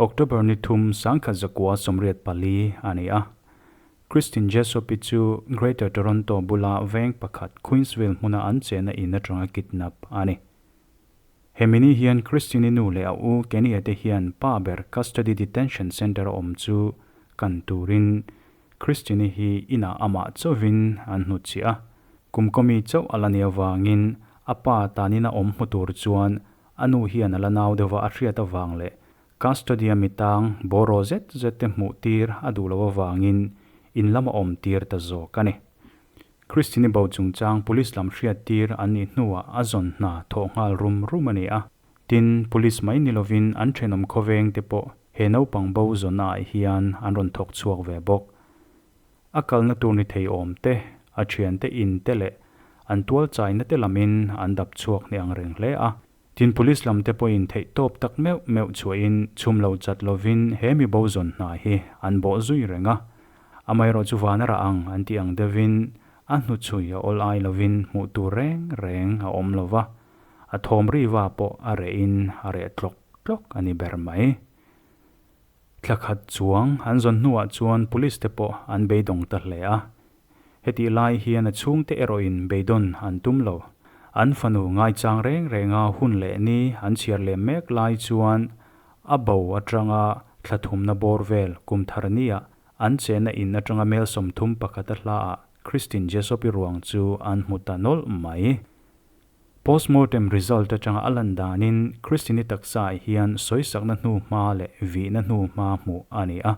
October ni thum 1984 a ni a. Christine Jessop-i chu Greater Toronto bula veng pakhat Queensville hmuna an chenna in atanga kidnap a ni. Hemi ni hian Christine-i nu leh a u Kenny-a te hian pa ber Custody Detention Centre-a awm chu kan turin Christine-i hi inah amah chauhin an hnutchhiah a. Kum kawmi chauh a la nih avangin a pa tanina awm hmu tur chuan a nu hian a la nau deuhva a hriat avang leh Custody-a mitang bawraw zet zet te hmuh tir a duh loh avangin in lam a awm tir ta zawk a ni. Christine-i bo chungchang police lam hriat tir an nih hnuah a zawn hna thawh nghal rum rum a ni a. Tin, police mai ni lovin an thenawm khawveng te pawh he naupang bo zawnna ah hian an rawn thawk chhuak ve bawk. A kalna tur ni thei awm te, a thiante in te leh an tual chaina te lamin an dap chhuak hne ang reng hle a. Tin, police lam te pawhin theih tawp tak meuh meuh chhuahin chhum lo chat lovin he mi bo zawn hna hi an bawh zui reng a. Amaherawh chu van a rah ang an tih ang deuhin a hnuchhui a awl ai lovin hmuh tur reng reng a awm lo va, a thawm ri va pawh a rehin a reh tlawk tlawk a ni ber mai. Thla khat chuang an zawn hnuah chuan police te pawh an beidawng ta hle a. Hetih lai hian a chhungte erawhin beidawn an tum lo. An fanu ngaichang reng renga hun leh ni an chhiar leh mek lai chuan a bo atanga thla thumna bawr vel kum thar nia an chenna in atanga mel 31 a hlaah Christine Jessopi ruang chu an hmu ta nawlh mai. Postmortem result atanga a lan danin Christine-i taksaah hian sawisakna hnu hma leh vihna hnu hma hmuh a ni a.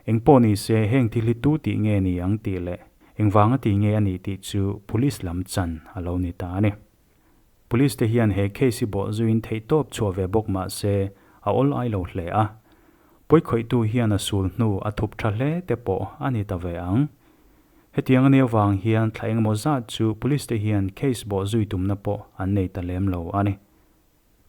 Engpawh ni se heng thil hi tu tih nge ni ang tih leh engvanga tih nge a nih tih chu police lam chan a lo ni ta a ni. Police te hian he case hi bawhzuiin theihtawp chhuah ve bawk mah se a awl ai lo hle a. Pawikhawihtu hian a sul hnu a thup tha hle te pawh a ni ta ve ang. Hetiang a nih avang hian thla engemaw zat chu police te hian case bawh zui tumna pawh an nei ta lem lo a ni.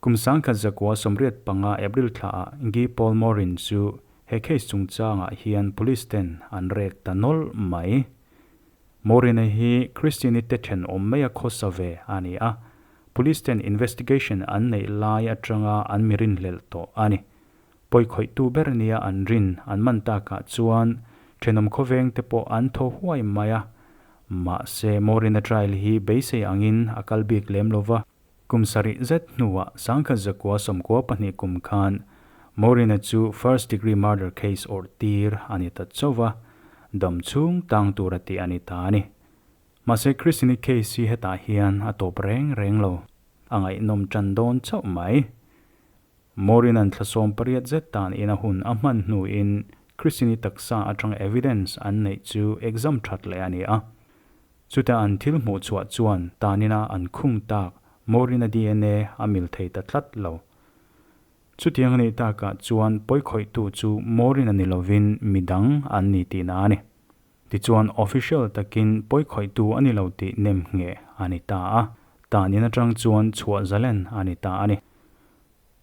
Kum 1985 April thlaah Guy Paul Morin chu he case chungchangah hian police ten an rek ta nawlh mai. Morin-a hi Christine-i te thenawm maia khawsa ve a ni a, police ten investigation an neih lai atanga an mi rinhlelh tawh a ni. Pawikhawihtu ber nia an rin an man takah chuan thenawm khawveng te pawh an thaw huai mai a. Mahse, Morina trial hi beisei angin a kal bik lem lo va. Kum sarih zet hnuah 1992 kum khan Morina chu first degree murder case awrh tir a ni ta chauh va, dam chhung tang tura tih a ni ta a ni. Mahse, Christine-i case hi hetah hian a tawp reng reng lo. A ngaihnawm tan dawn chauh mai. Maureen-a'n thla 18 zet tan in a hun a hman hnuin Christine-i taksa atanga evidence an neih chu exam that leh a ni a. Chuta an thil hmuh chhuah chuan tanina an khung tak Maureen-a DNA a mil thei ta tlat lo. Chutiang a nih takah chuan pawikhawihtu chu Maureen-a ni lovin midang an ni tihna a ni. Tichuan official takin pawikhawihtu a ni lo tih nem ngheh a ni ta a, tanin atang chuan chhuah zalen a ni ta a ni.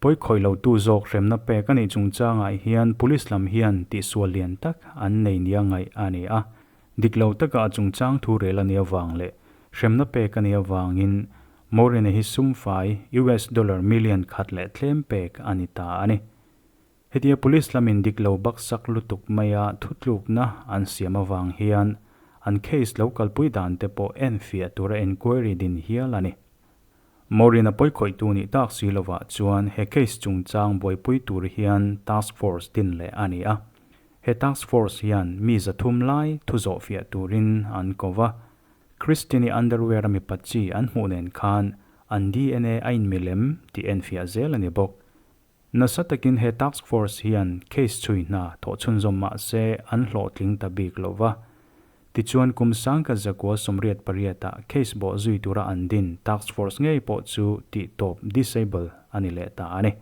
Pawikhawih lotu zawk hremna pek a nih chungchangah hian police lam hian tihsual lian tak an nei nia ngaih a ni a. Dik lo taka a chungchang thu rel a nih avang leh hremna pek a nih avangin Maureen-a hi sum fai US dollar million khat leh tlem pek a ni ta a ni. Hetia police lamin dik lo baksak lutuk maia thutlukna an siam avang hian an case lo kalpui dan te pawh enfiah tura enquiry din hial a ni. Maureen-a pawikhawihtu nih tak si lovah chuan he case chungchang buaipui tur hian task force din leh a ni a. He task force hian mi 300 lai thu zawhfiah turin an ko va. Christine-i underwear-a mipa chi an hmuh nen khan an DNA a inmilem tih enfiah zel a ni bawk. Nasa takin he task force hian case chhui hna thawh chhunzawm mah se an hlawhtling ta bik lo va. Tichuan kum 1988 ah case bawh zui tura an din task force ngei pawh chu tih tawp disable a ni leh ta a ni.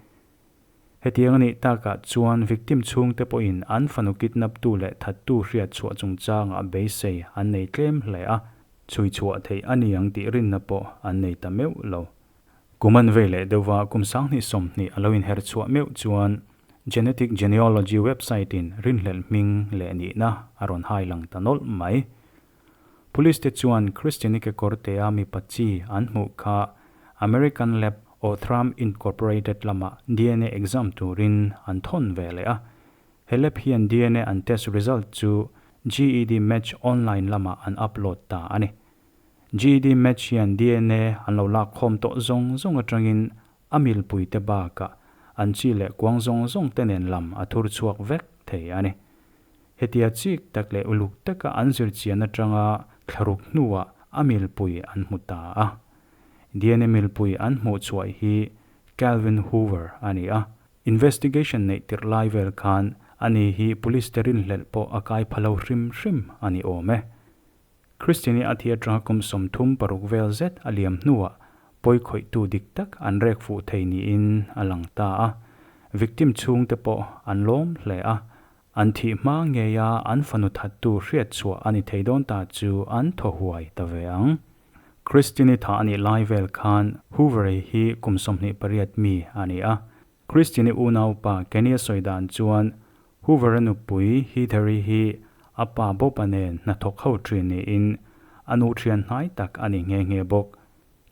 Hetiang a nih takah chuan victim chhungte pawhin an fanu kidnap tu leh thattu hriat chhuah chungchangah beisei an nei tlem hle a, chhui chhuah theih a ni ang tih rinna pawh an nei ta meuh lo. Kum an vei leh deuhva kum 2020 a lo inher chhuah meuh chuan Genetic Genealogy website in rinhlelh hming leh nihna a rawn hai lang ta nawlh mai. Police te chuan Christianike Kortea mipa chi an hmuh kha American lab Othram Incorporated lamah dna exam turin an thawn ve leh a. He lab hian dna an test result chu GED Match online lamah an upload ta a ni. GED Match hian dna an lo lak khawm tawh zawng zawng atangin a milpui te bakah an chi leh kuang zawng zawng te nen lam a thur chhuak vek thei a ni. Hetia chik tak leh uluk taka an zir chian atanga thlaruk hnuah a milpui an hmu ta a. Dna milpui an hmuh chhuah hi Calvin Hoover a ni a. Investigation neih tirh lai vel khan ani hi police te rinhlelh pawh a kai pha lo hrim hrim a ni awm e. Christine-i a thi atanga kum 36 vel zet a liam hnuah pawi khawihtu dik tak an rek fuh thei niin a lang ta a. Victim chhungte pawh an lawm hle a, an thih hma ngeia an fanu thattu hriat chhuah a ni thei dawn ta chu an thaw huai ta ve ang. Christine-i thah a nih lai vel khan Hoover-i hi kum 28 mi a ni a. Christine-i unaupa Kenny-a sawi dan chuan Hoover-a nupui Heather-i hi a pa Bob-a nen hnathawk ho thin niin a nu thian hnai tak a ni nghe nghe bawk.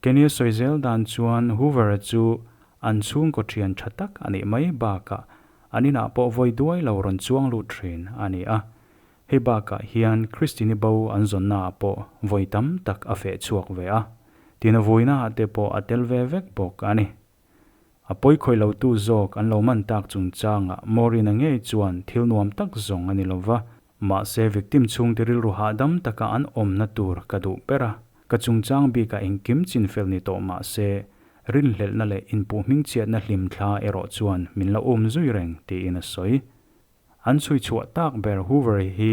Kenny-a sawi zel dan chuan Hoover-a chu an chhungkaw thian tha tak a nih mai bakah an inah pawh vawi duai lo rawn chuang lut thin a ni a. Hei bakah hian Christine-i bo an zawnnaah pawh vawi tam tak a feh chhuak ve a, tina vuinaah te pawh a tel ve vek bawk a ni. A pawi khawih lotu zawk an lo man tak chungchangah Maureen-a ngei chuan thil nuam tak zawng a ni lo va, mahse victim chhungte rilru hahdam taka an awmna tur ka duh ber a, ka chungchang bikah engkim chinfel ni tawh mahse rinhlelhna leh inpuh hmingchhiatna hlimthla erawh chuan min la um zui reng tiin a sawi. An chhui chhuah tak ber Hoover hi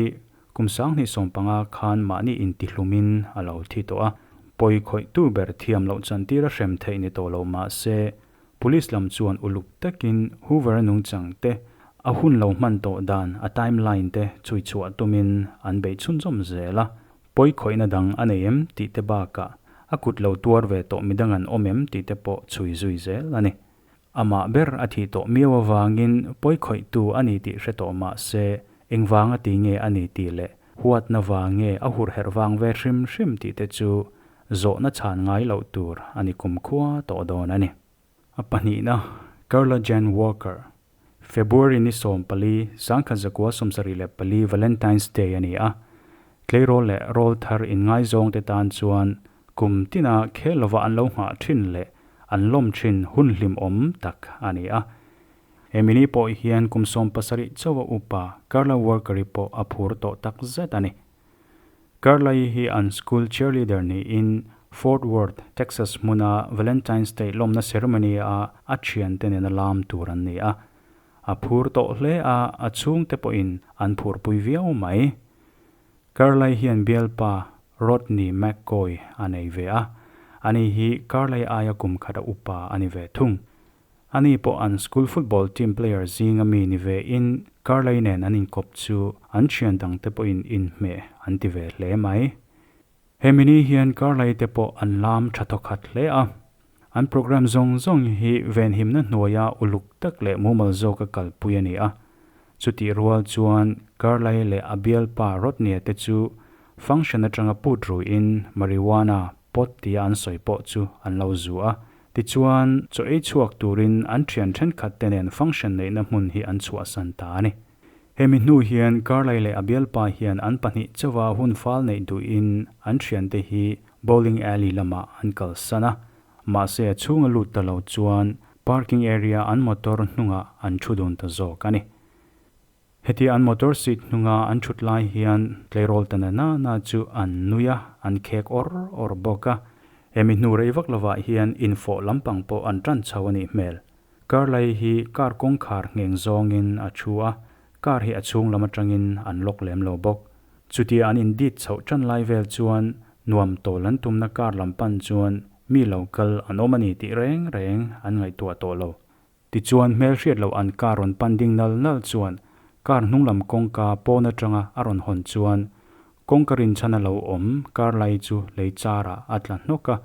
kum 2015 khan mahni intihlumin a lo thi tawh a. Pawi khawihtu ber thiam loh chantir a hrem theih ni tawh lo mah se, Police lam chuan uluk takin Hoover-a nungchang te, a hun lo hman tawh dan, a timeline te chhui chhuah tumin an beih chhunzawm zel a. Pawi khawihna dang a nei em tih te bakah a kut lo tuar ve tawh midang an awm em tih te pawh chhui zui zel a ni. Amah ber a thih tawh miau avangin pawi khawihtu a ni tih hre tawh mah se, engvanga ti nge a ni tih leh huatna vang nge a hurherh vang ve hrim hrim tih te chu zawhna chhan ngai loh tur a ni kumkhua tawh dawn a ni. A pahnihna, Carla Jane Walker, February ni 14, 1974 Valentine's Day a ni a, tleirawl leh rawl thar inngaizawng te tan chuan Kum tina khel lova an lo nghah thin leh an lawm thin hun hlimawm tak a ni a. He mini pawh hian kum 17 chauha upa Carla Worker-i pawh a phur tawh tak zet a ni. Carla-i hi an school cheerleader niin Fort Worth, Texas hmuna Valentine's Day lawmna ceremony-a a thiante nena lam tur an ni a. A phur tawh hle a, a chhungte pawhin an phurpui viau mai. Carlai hian bialpa Rodney McCoy a nei ve a, ani hi Carlai aia kum khat a upa a ni ve thung. Ani pawh an school football team player zinga mi ni ve in Carlai nen an inkawp chu an thian dangte pawhin inhmeh an ti ve hle mai. He mini hian Carlai te pawh an lam tha thawkhat hle a, an program zawng zawng hi venhimna hnuaia uluk tak leh mumal zawka kalpui a ni a. Chutih rual chuan Carlai leh a bialpa Rodney-a te chu function atanga put ruiin marijuana pot tia an sawi pawh chu an lo zu a. Tichuan, chaw ei chhuak turin an thian thenkhat te nen function neihna hmun hi an chhuahsan ta a ni. Hemi hnu hian Carlai leh a bialpa hian an pahnih chauha hun fal neih duhin an thiante hi bowling alley lamah an kalsan a. Mahse a chhunga lut ta lo chuan parking area an motor hnungah an thu dun ta zawk a ni. Hetia an motor seat hnunga an thut lai hian tleirawl ta na na na chu an nui a, an khek awr awr bawk a. Hemi hnu rei vak lovah hian infawh lampang pawh an tan chho a nih hmel. Car lai hi car kawngkhar ngheng zawngin a thu a, car hi a chhung lam atangin an lock lem lo bawk. Chutia an indit chhoh tan lai vel chuan nuam tawl an tumna car lam pan chuan mi lo kal an awm a ni tih reng reng an ngaihtuah tawh lo. Tichuan hmel hriat loh an car rawn pan ding nal nal chuan car hnung lam kawngka pawn atanga a rawn hawn chuan kawngka rinchhan a lo awm car lai chu lei char ah a tla hnawk a.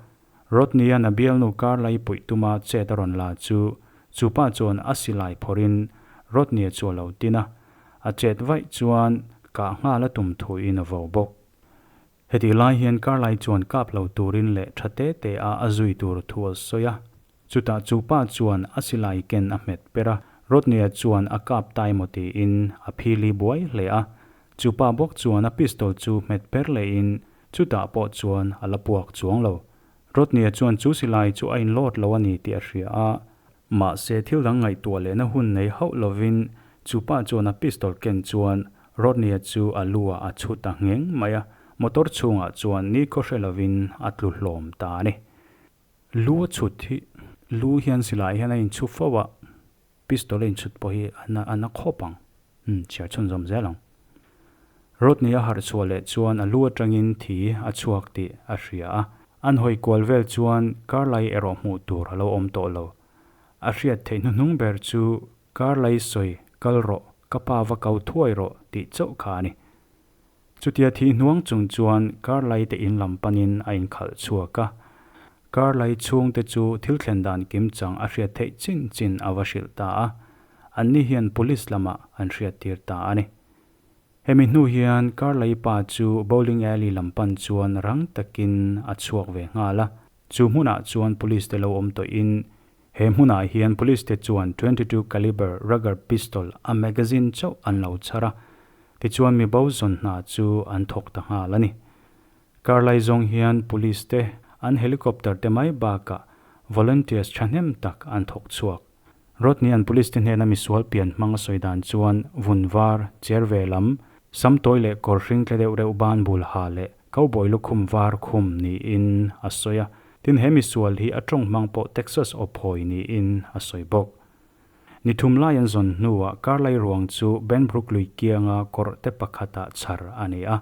Rodney-a'n a bialnu car lai puih tuma chet a rawn la chu chupa chuan a silai phawrhin Rodney-a chu a lo tin a, a chet vaih chuan kah nghal a tum thuin a vo bawk. Hetih lai hian car lai chuan kap lo turin leh tha te te a a zui tur thu a sawi a. Chutah chu pa chuan a silai ken a hmet per a, Rodney-a chuan a kap ta emaw tiin a phili buai hle a. Chu pa bawk chuan a pistol chu hmet per lehin chutah pawh chuan a la puak chuang lo. Rodney-a chuan chu silai chu a inlawt lo a ni tih a hria a, mahse thil dang ngaihtuah lehna hun nei hauh lovin chu pa chuan a pistol ken chuan Rodney-a chu a lu-ah a chhu ta ngheng mai a, motor chhungah chuan nikhaw hre lovin a tlu hlawm ta a ni. Lu a chhut hi, lu hian silai hian a inchhu fo a, pistol a inchhut pawh hi a na khawp ang. Umm, chhiar chhunzawm zel ang. Rodney a harh chhuah leh chuan a lu atangin thi a chhuak tih a hria a, an hawi kual vel chuan Carlai erawh hmuh tur a lo awm tawh lo. A hriat theih hnuhnung ber chu Carlai sawi kal rawh, ka pa va kau thuai rawh tih chauh kha a ni. Chutia thi hnuang chung chuan Carlai te in lam panin a inkhalh chhuak a. Carlai chhungte chu thil thlen dan kim chang a hriat theih chin chin a va hrilh ta a. Anni hian police lamah an hriattir ta a ni. Hemi hnu hian Carlai pa chu bowling alley lam pan chuan rang takin a chhuak ve nghal a. Chu hmunah chuan police te lo awm tawhin he hmunah hian police te chuan 22 caliber Ruger pistol a magazine chauh an lo chhar a. Tichuan mi bo zawn hna chu an thawk ta nghal a ni. Karlai zawng hian police te an helicopter te mai bakah volunteers thahnem tak an thawk chhuak. Rodney-a'n police te hnena misual pian hmang a sawi dan chuan vun var, cher ve lam, samtawi leh kawr hring tle deuh reuh ban bul ha leh cowboy lukhum var khum niin a sawi a. Tin he misual hi a tawng hmang pawh Texas aw phawi niin a sawi bawk. Ni thum lai an zawn hnuah Karlai ruang chu Benbrook lui kianga kawrh te pakhatah chhar a ni a.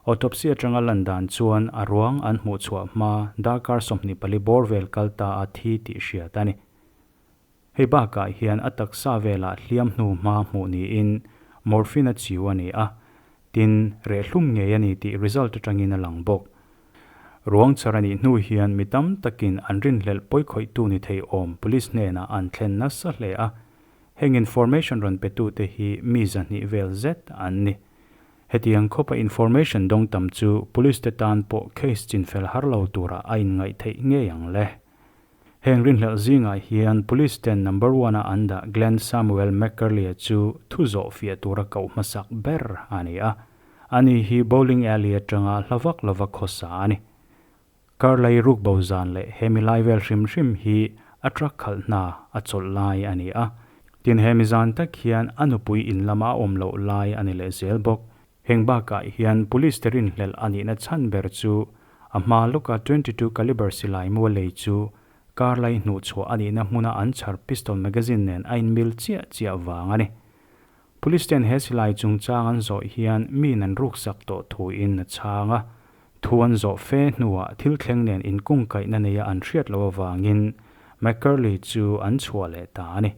Autopsy atanga lan dan chuan a ruang an hmuh chhuah hma darkar 24 bawr vel kal ta a thi tih hriat a ni. Hei bakah hian a taksa velah hliam hnu hma hmuh niin morphine a chiu a ni a, tin rehhlum ngei a ni tih result atangin a lang bawk. Ruang chhar a nih hnu hian mi tam takin an rinhlelh pawikhawihtu ni thei awm police hnenah an thlen nasa hle a, heng information rawn petute hi mi 200 vel zet an ni. Hetiang khawpa information dawng tam chu police te tan pawh case chinfel har lo turah a inngaih theih ngei ang le. Heng rinhlelh zingah hian police ten number one a an dah Glenn Samuel McCurley-a chu thu zawh fiah tura koh hmasak ber a ni a. Ani hi bowling alley atanga hla vak lova khawsa a ni. Karlai ruk bo zan leh hemi lai vel hrim hrim hi a truck khalh hna a chawlh lai a ni a. Tin hemi zan tak hian a nupui in lama a awm loh lai a ni leh zel bawk. Heng bakah hian police te rinhlelh a nihna chhan ber chu a hma lawka 22 caliber silai mu a lei chu car lai hnuhchhuah a nihna hmuna an chhar pistol magazine nen a inmil chiah chiah vang a ni. Police ten he silai chungchang an zawh hian miin an ruksak tawh thuin a chhang a, thu an zawh fe hnuah thil thleng nen inkungkaihna neia an hriat loh avangin McCurley chu an chhuah leh ta a ni.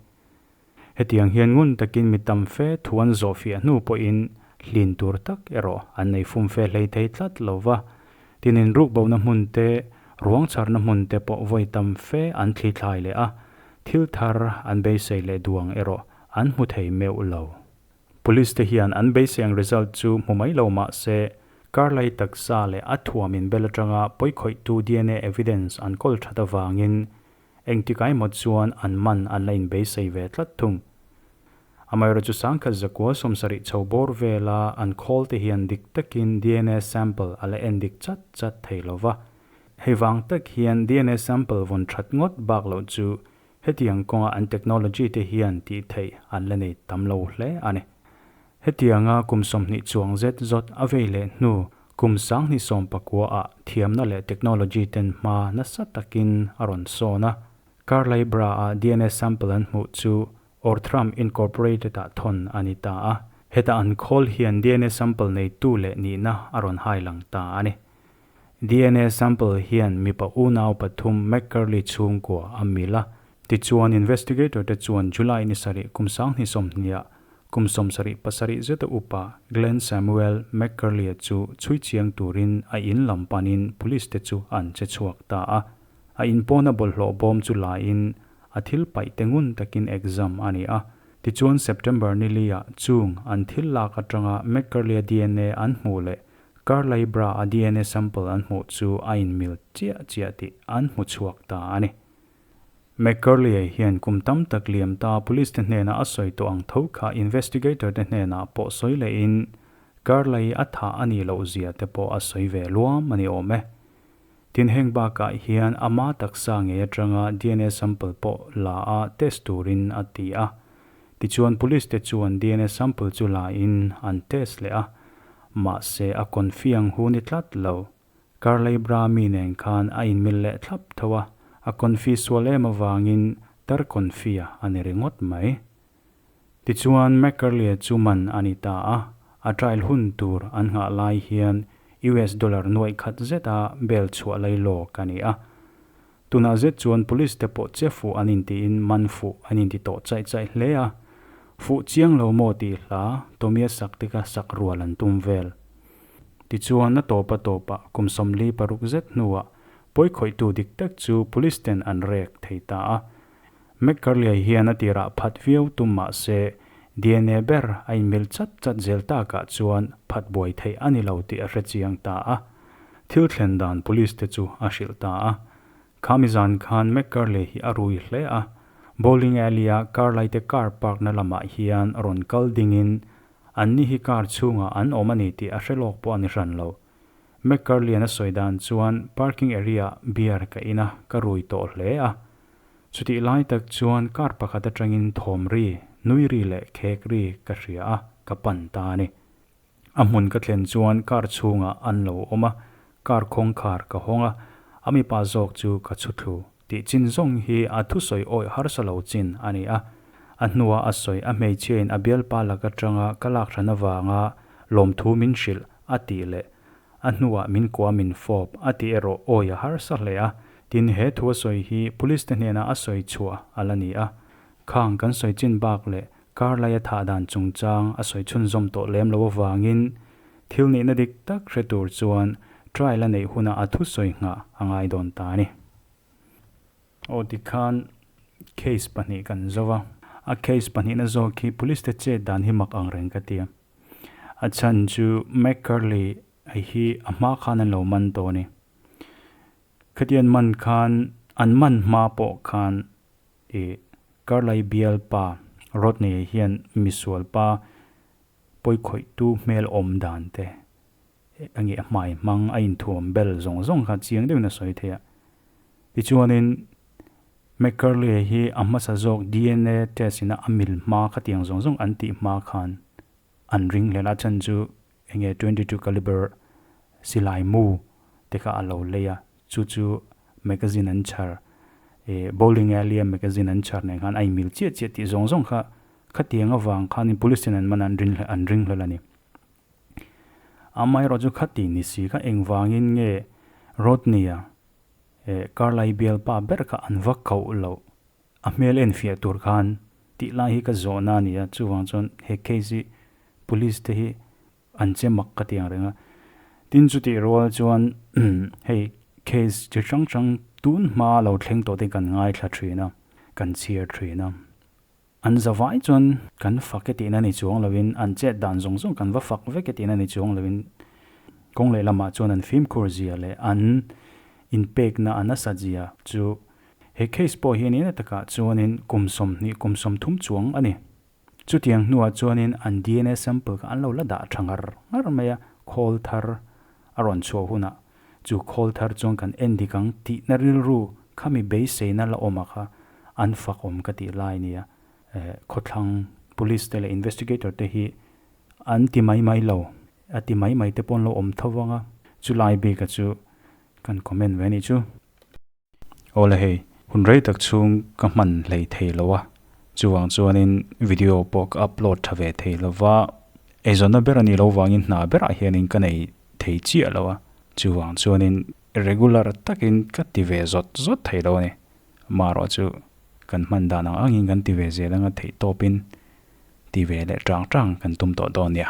Hetiang hian ngun takin mi tam fe thu an zawh fiah hnu pawhin hlin tur tak erawh an nei fum fe hlei thei tlat lo va, tin inrukbohna hmun te, ruang chharna hmun te pawh vawi tam fe an thli thlai leh a, thil thar an beisei leh duang erawh an hmu thei meuh lo. Police te hian an beisei ang result chu hmu mai lo mah se, Karlai taksa leh a thuam inbel atanga pawikhawihtu dna evidence an kawl that avangin Engtik emaw chuan an man an la inbeisei ve tlat thung. Amaherawhchu 1970 chho bawr vela an khawl te hian dik takin dna sample a la en dik chat chat thei lo va. Hei vang tak hian dna sample vawn that ngawt bak loh chu hetiang kawnga an technology te hian tih theih an la nei tam lo hle a ni. Hetianga kum 20 chuang zet zawt a vei leh hnu kum 2019 ah thiamna leh technology ten hma nasa takin a rawn sawn a. Karlai bra a dna sample an hmuh chu Orthram Incorporated ah thawn a ni ta a. Heta an khawl hian dna sample neitu leh nihna a rawn hai lang ta a ni. Dna sample hian mipa unau pathum McCurley chhungkua a mil a. Tichuan investigator te chuan July ni sarih kum 2020 ah kum 77 zeta upa Glenn Samuel McCurley-a chu chhui chiang turin a in lam panin police te chu an che chhuak ta a. A in pawna bawlhhlawh bawm chu laiin a thil paih te ngun takin exam a ni a. Tichuan September ni li-ah chung an thil lak atanga McCurley-a dna an hmuh leh Karlai bra a dna sample an hmuh chu a inmil chiah chiah tih an hmu chhuak ta a ni. McCurley hian kum tam tak liam ta police te hnena a sawi tawh ang tho kha investigator te hnenah pawh sawi lehin Carla-i a thah a nih loh zia te pawh a sawi ve luam a ni awm e. Tin heng bakah hian ama taksa ngei atanga dna sample pawh la a test turin a ti a. Tichuan police te chuan dna sample chu la in an test leh a, mahse a confi ang hu ni tlat lo. Carley bra mi nen khan a inmil leh thlap tho a, a confi sual em avangin tar confi a a ni ringawt mai. Tichuan McCurley chu man a ni ta a, a trial hun tur an nghah lai hian US dollar nuaih khat zeta bail chhuah lai lawk a ni a. Tunah zet chuan police te pawh che fuh an intiin man fuh an inti tawh chaih chaih hle a, fuh chiang lo maw tih hla Tomia sak te kha sak rual an tum vel. Tichuan a tawp a tawpah kum 46 zet hnuah pawikhawihtu dik tak chu police ten an rek thei ta a. McCurley hian a tirah phat viau tum mah se dna ber a inmil chat chat zel takah chuan phat buai theih a ni lo tih a hre chiang ta a. Thil thlen dan police te chu a hrilh ta a. Khami zan khan McCurley hi a rui hle a. Bowling alley-a car laite car park na lamah hian rawn kal dingin anni hi car chhungah an awm a ni tih a hre lawk pawh a ni hran lo. McCurley-a'n a sawi dan chuan parking area-ah beer ka in a, ka rui tawh hle a. Chutih lai tak chuan car pakhat atangin thawm ri, nui ri leh khek ri ka hria a, ka pan ta a ni. A hmun ka thlen chuan car chhungah an lo awm a, car kawngkhar ka hawng a, a mipa zawk chu ka chhu thlu tih chin zawng hi a thusawi awih harsa lo chin a ni a. A hnua a sawi a hmeichhiain a bialpa lak atanga ka lak hran avanga lawmthu min hrilh a tih leh A hnuah min kua min fawp a tih erawh awi a harsa hle a, tin he thu a sawi hi police te hnenah a sawi chhuah a la ni a. Khang kan sawi chin bak leh car laia thah dan chungchang a sawi chhunzawm tawh lem lo avangin thil nihna dik tak hre tur chuan trial a neih hunah a thusawi nghah a ngai dawn ta a ni. Aw tikhan case pahnih kan zo a, a case pahnihna zawk hi police te chet dan hi mak ang reng ka ti a. A chhan chu McCurley a hi a hma khan an lo man tawh a ni. Khatian man khan an man hma pawh khan ih Carlai bial pa Rodney hian misual pa pawikhawihtu hmel awm dan te enge a hmai hmang a inthuam bel zawng zawng kha chiang deuhin a sawi thei a. Tichuanin McCurley hi a hmasa zawk dna test ina a mil hma khatiang zawng zawng an tih hma khan an ring hlel a chhan chu enge 22 caliber silai mu te kha a lo lei a, chu chu magazine an chhar eh bowling alley a magazine an chhar nen khan a inmil chiah chiah tih zawng zawng kha khatiang avang khanin police ten an man an ring an ring hlel a ni. Amaherawhchu khati ni si kha engvangin nge Rodney-a Eh, Carlai bialpa ber kha an va koh loh. A hmel en fiah tur khan tih lai hi ka zawhna a ni a, chuvang chuan he case hi police te hi an che mak ka ti ang reng a. Tin chutih rual chuan hei case chi hrang hrang tun hma lo thleng tawh te kan ngaithla thin a, kan chhiar thin a. An zavai chuan kan fak e tihna ni chuang loin an chet dan zawng zawng kan va fak vek e tihna ni chuang loin kawng leh lamah chuan an fimkhur zia leh an inpekna a nasat zia chu he case pawh hi a ni na takah chuanin kum 20 kum 30 chuang a ni. Chutiang hnuah chuanin an dna sample kha an lo la dah tha ngar ngar mai a, khawl thar a rawn chhuah hunah chu khawl thar chuan kan en dik ang tihna rilru khami beiseina la awm a kha an fak awm ka tih lai nia. Khawthlang police te leh investigator te hi an ti mai mai lo, a ti mai mai te pawh an lo awm tho vang a, chulai bika chu kan comment ve a nih chu. Awle hei, hun rei tak chhung ka hman hlei thei lo a, chuvang chuanin video pawh ka upload tha ve thei lo va, eizawnna ber a nih loh vangin hna berah hianin ka nei thei chiah lo a, chuvang chuanin regular takin ka ti ve zawt zawt thei lo a ni. Marawh chu kan hman dan ang angin kan ti ve zel anga theihtawpin ti ve leh tang tang kan tum tawh dawn nia.